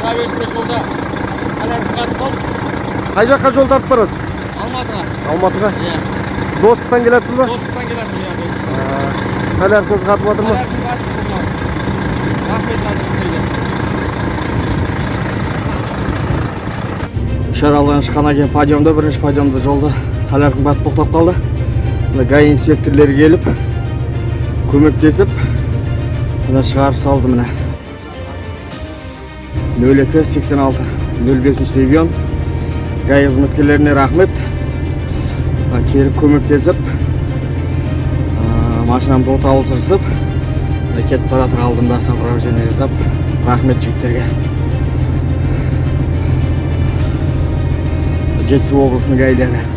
Шыға берісте жолда солярка қатып қалды. Қай жаққа жол тартып барасыз? Алматыға. Алматыға? Иә. Достықтан келатсыз ба? Достықтан келатырмын, иә, Достықтан. Соляркаңыз қатып жатыр ма? Солярка қатып мынау. Рахмет әзірге. Үшаралдан шыққаннан кейін подъемда, бірінші подъемда жолда соляркам батып тоқтап қалды. Мына ГАИ инспекторлері келіп көмектесіп, мына шығарып салды міне. 02 86 05 регион ГАИ қызметкерлеріне рахмет. Мына келіп көмектесіп, машинамды от алыстырысып, мына кетіп бара жатыр алдымда сопровождение жасап. Рахмет жігіттерге. Жетісу облысының ГАИлері.